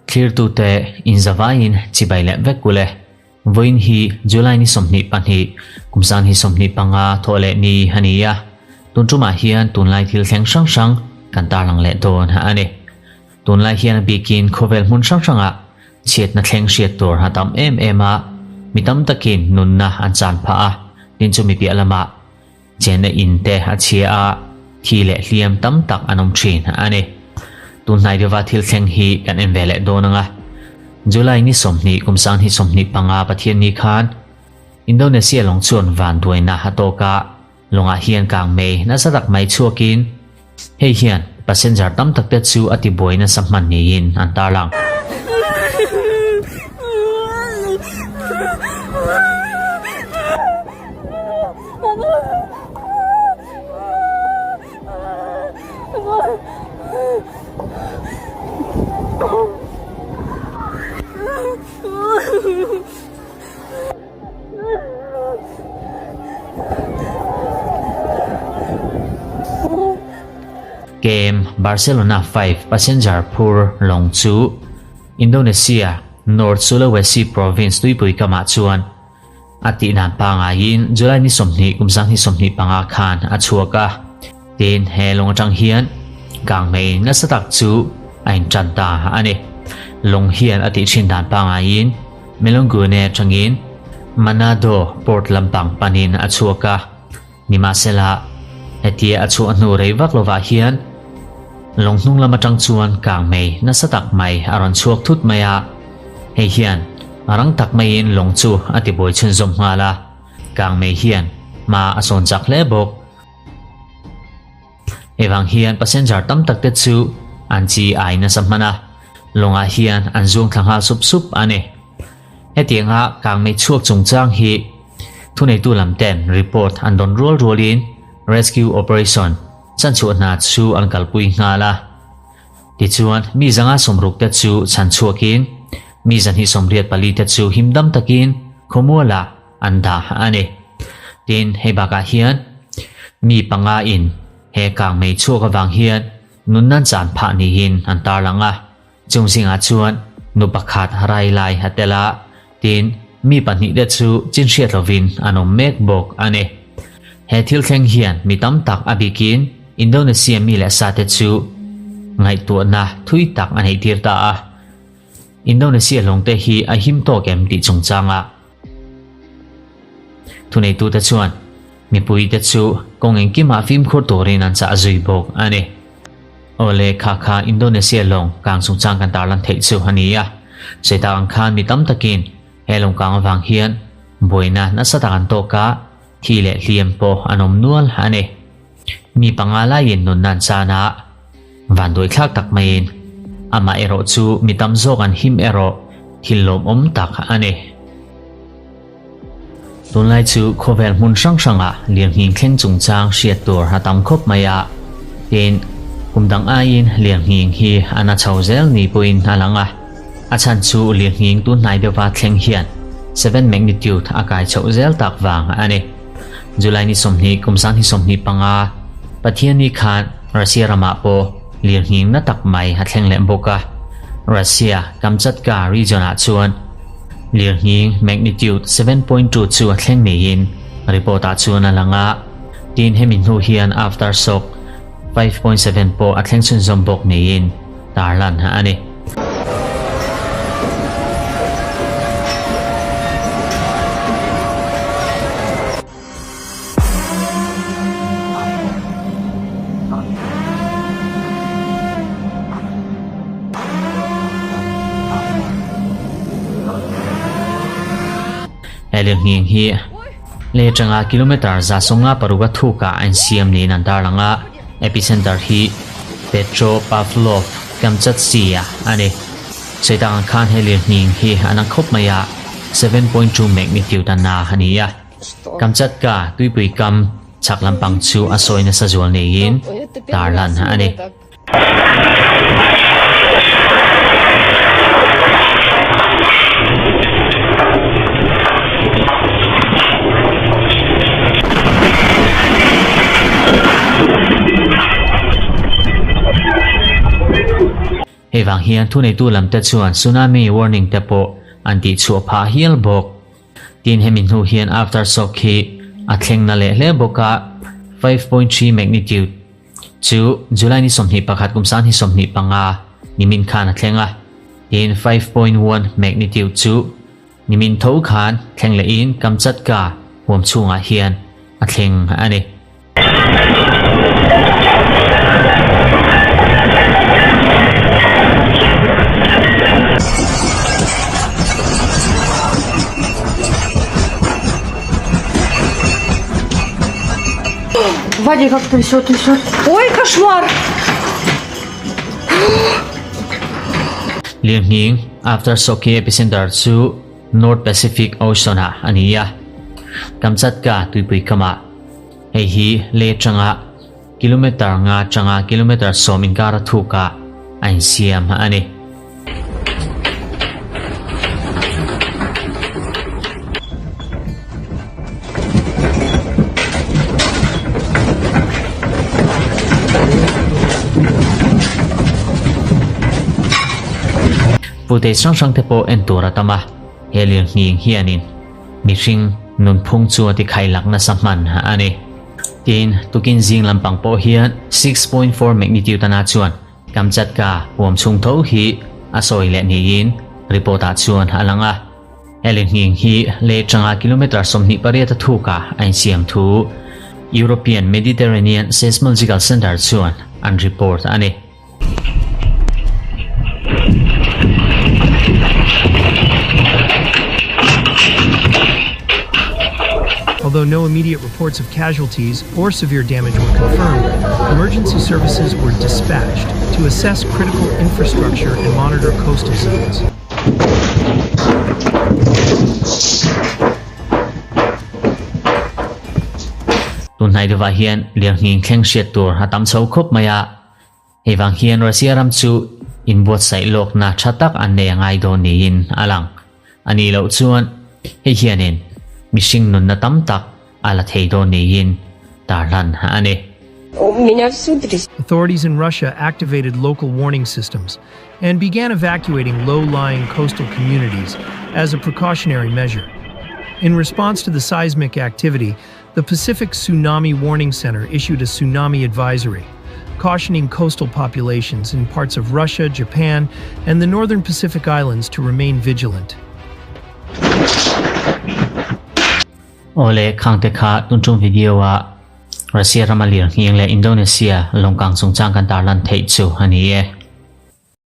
Thlirtute inzavaiin chibai leh vek ule. Vawiin hi July ni 22, kum zan hi 25 thawh leh ni a ni a. Tun tumah hian tunlai thil thleng hrang hrang kan tarlang leh dawn a ni. Tunlai hian a bikin khawvel hmun hrang hrangah chhiatna thleng hriat tur a tam em em a, mi tam takin nunna an chan phah a, tin chumi piah lamah chenna in te a chhia a, thi leh hliam tam tak an awm thin a ni. Tunhnai deuha thil thleng hi kan en ve leh dawn ang a. July ni 20 kum sang hi 25 Pathianni khan Indonesia lawng chuan vanduaina a tawk a, Lawngah hian kang mei nasa tak mai chhuakin hei hian passenger tam tak te chu a tibuai nasa hman niin an tarlang. Game Barcelona 5 passenger phur lawng chu Indonesia North Sulawesi province tuipui kamah chuan a tih dan pangaiin July ni 20 kum 2025 khan a chhuak a. Tin, he lawng atang hian kangmei nasa tak chu a intan ta a ni. Lawng hian a tih thin dan pangaiin Melongune atangin Manado port lampang panin a chhuak a. Nimahsela, hetia a chhuah hnu rei vak lovah hian lawng hnung lam atang chuan kangmei nasa tak mai a rawn chhuak thut mai a. Hei hian rang tak maiin lawng chu a tibuai chhunzawm nghal a. Kangmei hian hma a sawn chak hle bawk. Hei vang hian passenger tam tak te chu an chi ai nasa hman a, lawngah hian an zuang thla nghal sup sup a ni. Hetianga kangmei chhuak chungchang hi thuneitu lam ten report an dawn rual rualin rescue operation chanchhuah hna chu an kalpui nghal a. Tichuan, mi zanga sawmruk te chu chhanchhuakin mi zahnih 84 te chu himdam takin khawmualah an dah a ni. Tin, hei bakah hian mi panga in he kangmei chhuak avang hian nunnan chan phah niin an tarlang a. Chung zingah chuan nu pakhat rai lai a tel a, tin, mi pahnih te chu chin hriat lovin an awm mek bawk a ni. He thil thleng hian mi tam tak a bikin Indonesia mi leh sa te chu ngaihtuahna thui tak a neih tir ta a. Indonesia lawng te hi a him tawk em tih chungchanga Thuneitute chuan mipuite chu kawng engkimah fimkhur turin an chah zui bawk a ni. Awle kha kha Indonesia lawng kang chungchang kan tarlan theih chu a ni a, sawi tak ang khan mi tam takin he lawng kang avang hian buaina nasa tak an tawk a, thi leh hliam pawh an awm nual a ni. Mi panga laiin nunna an chan a, vanduaithlak tak maiin amah erawh chu mi tam zawk an him erawh thil lawmawm tak a ni. Tunlai chu khawvel hmun hrang hrangah lirnghing thleng chungchang hriat tur a tam khawp mai a, tin, kum dang aiin lirnghing hi a na chho zel ni pawhin a lang a, a chhan chu lirnghing tunhnai deuha thleng hian 7 magnitude a kai chhoh zel tak vang a ni. July ni 20 kum 2025 Pathianni khan Russia ramah pawh lirnghing na tak mai a thleng leh bawk a. Russia Kamchatka region-ah chuan lirnghing magnitude 7.2 chu a thleng niin report-ah chuan a lang a. Tin, hemi hnu hian aftershock 5.7 pawh a thleng chhunzawm bawk niin tarlan a ni. He lirnghing hi lei atanga kilometre 156 a thukah a insiam niin an tarlang a, epicenter hi Petropavlov Kamchatka a ni. Sawi tak ang khan he lirnghing hi a na khawp mai a, 7.2 magnitude a na a ni a. Kamchatka tuipui kam chhak lampang chu a sawi nasa zual niin tarlan a ni. Hei vang hian thuneitu lamte chuan tsunami warning te pawh an tihchhuah phah hial bawk. Tin hemi hnu hian aftershock hi a thleng na leh hle bawk a, 5.3 magnitude chu July ni 21 kum 2025 nimin khan a thleng a, tin 5.1 magnitude chu nimin tho khan thleng lehin Kamchatka huam chhungah hian a thleng a ni. Вадик, как трясет, трясет. Ой, кошмар! Lirnghing, Aftershock hi epicenter chu North Pacific Ocean-ah a ni a, Kamchatka tuipui kamah. Hei hi lei atanga kilometer nga atanga kilometer sawm inkar a thuk ah a insiam a ni. Footage hrang hrang te pawh en tur a tam a, he lirnghing hianin Mihring nunphung chu a tikhailak nasa hman a ni. Tin, tukin zing lampang pawh hian 6.4 magnitude ana chuan Kamchatka huam chhung tho hi a sawi leh niin report-ah chuan a lang a. Heli nghing hi lei atanga kilometre 28 a thukah a insiam thu European Mediterranean Seismological Centre chuan an report a ni. Although no immediate reports of casualties or severe damage were confirmed, emergency services were dispatched to assess critical infrastructure and monitor coastal zones. Tunhnai deuhah hian lirnghing thleng hriat tur a tam chho khawp mai a. Hei vang hian Russia ram chu inbuatsaih lawkna tha tak an nei a ngai dawn niin a lang. A nih loh chuan hei hianin mihring nunna tam tak a la thei dawn niin tarlan a ni. Authorities in Russia activated local warning systems and began evacuating low-lying coastal communities as a precautionary measure. In response to the seismic activity, the Pacific Tsunami Warning Center issued a tsunami advisory, cautioning coastal populations in parts of Russia, Japan, and the northern Pacific Islands to remain vigilant. Awle khangte kha tuntum video a Russia rama lirnghing leh Indonesia lawngkang chungchang kan tarlan theih chu a ni e.